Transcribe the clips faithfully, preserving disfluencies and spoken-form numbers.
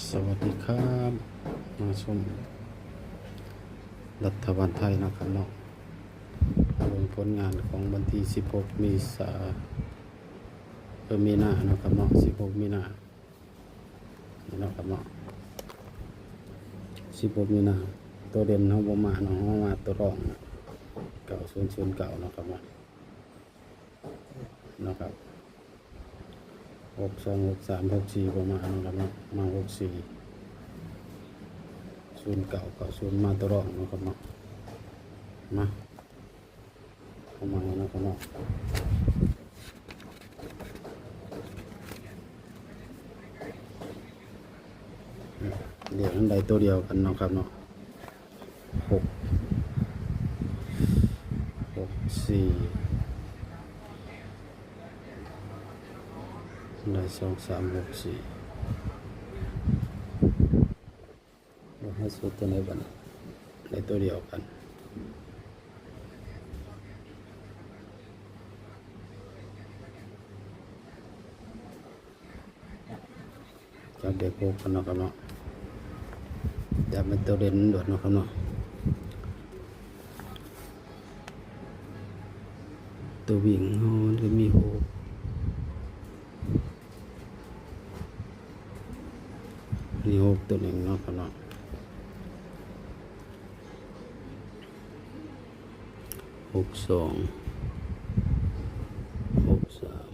สวัสดีครับ มาชมรัฐบาลไทยนะครับเนาะ เบิ่งผลงานของวันที่สิบหกเมษา เออ มีนาเนาะครับเนาะ สิบหกมีนา นี่เนาะครับเนาะ สิบหกมีนา ตัวเด่นเฮาบ่มาเนาะ เฮามาตัวรอง เก้าศูนย์ศูนย์เก้า เนาะครับเนาะ นะครับ หกสอง หกสาม หกสี่ บ่มาเนาะครับเนาะ มา หกสี่ ศูนย์เก้า เก้าศูนย์ มาตัวรองเนาะครับเนาะ มา เข้ามาแล้วเนาะครับเนาะ เดี๋ยวนั้นได้ตัวเดียวกันเนาะครับเนาะ หก หกสี่ ได้ สองสาม หกสี่ เราให้สุดตัวไหนบ้าง ได้ตัวเดียวกัน จับเด็กหกกันเนาะครับเนาะ จับเป็นตัวเด่นด่วนเนาะครับเนาะ ตัววิ่งเฮามันก็มีหก มีหกตัวหนึ่งเนาะครับเนาะ หกสอง หกสาม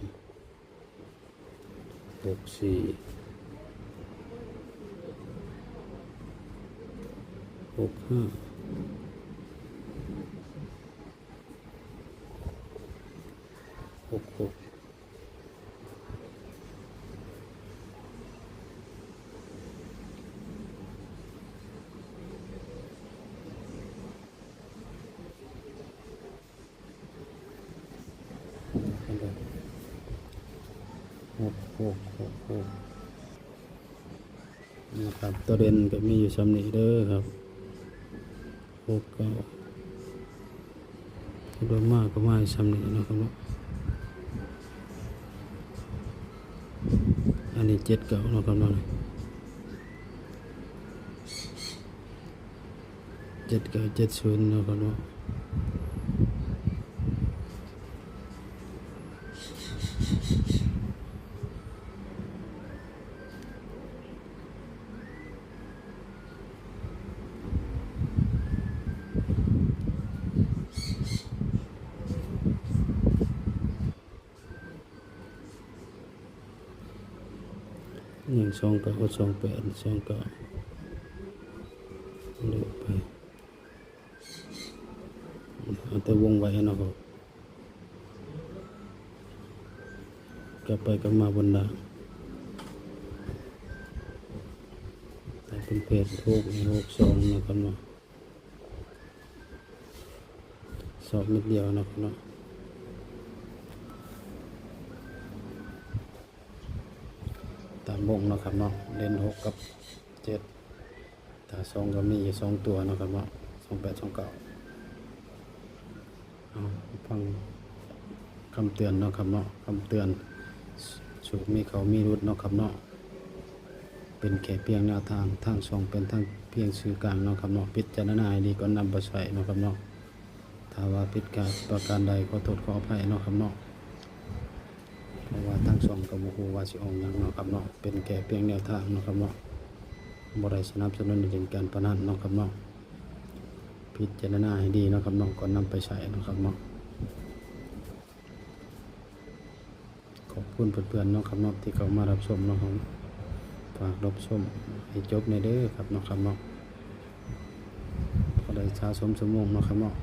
หกสี่ หกห้า หกหก หกหก หกหก นะครับ ตัวเด่นก็มีอยู่ส่ำนี้เด้อครับ หกเก้า โดยมากก็มาส่ำนี้เนาะครับเนาะ อันนี้เจ็ดเก้าเนาะครับเนาะ เจ็ดเก้า เจ็ดศูนย์เนาะครับเนาะ หนึ่งสองเก้า สองแปด สองเก้า เลือกไป เอาแต่วงไว้เนาะครับ กลับไปกลับมาบนล่าง แต่เป็นเพจหก หกสองนะครับเนาะ สอบเม็ดเดียวนะครับเนาะ ตามวงเนาะครับเนาะ เด่นหกกับเจ็ด ถ้าสองก็มีอยู่สองตัวเนาะครับเนาะ สองแปด สองเก้า เอาฟังคำเตือนเนาะครับเนาะ คำเตือน สูตรมีเข้ามีหลุดเนาะครับเนาะ เป็นแค่เพียงแนวทาง ทางช่องเป็นทางเพียงสื่อกลางเนาะครับเนาะ พิจารณาให้ดีก่อนนำไปใช้เนาะครับเนาะ ถ้าว่าผิดพลาดประการใดขอโทษขออภัยเนาะครับเนาะ เพราะว่าทางช่องก็บ่ฮู้ว่าสิออกหยังเนาะครับเนาะ เป็นแค่เพียงแนวทางเนาะครับเนาะ บ่ได้สนับสนุนให้เล่นการพนันเนาะครับเนาะ พิจารณาให้ดีเนาะครับเนาะ ก่อนนำไปใช้เนาะครับเนาะ ขอบคุณเพื่อนๆเนาะครับเนาะ ที่เข้ามารับชมเนาะครับ ฝากรับชมให้จบแหน่เด้อครับเนาะครับเนาะ พอได้สะสมชั่วโมงเนาะครับเนาะ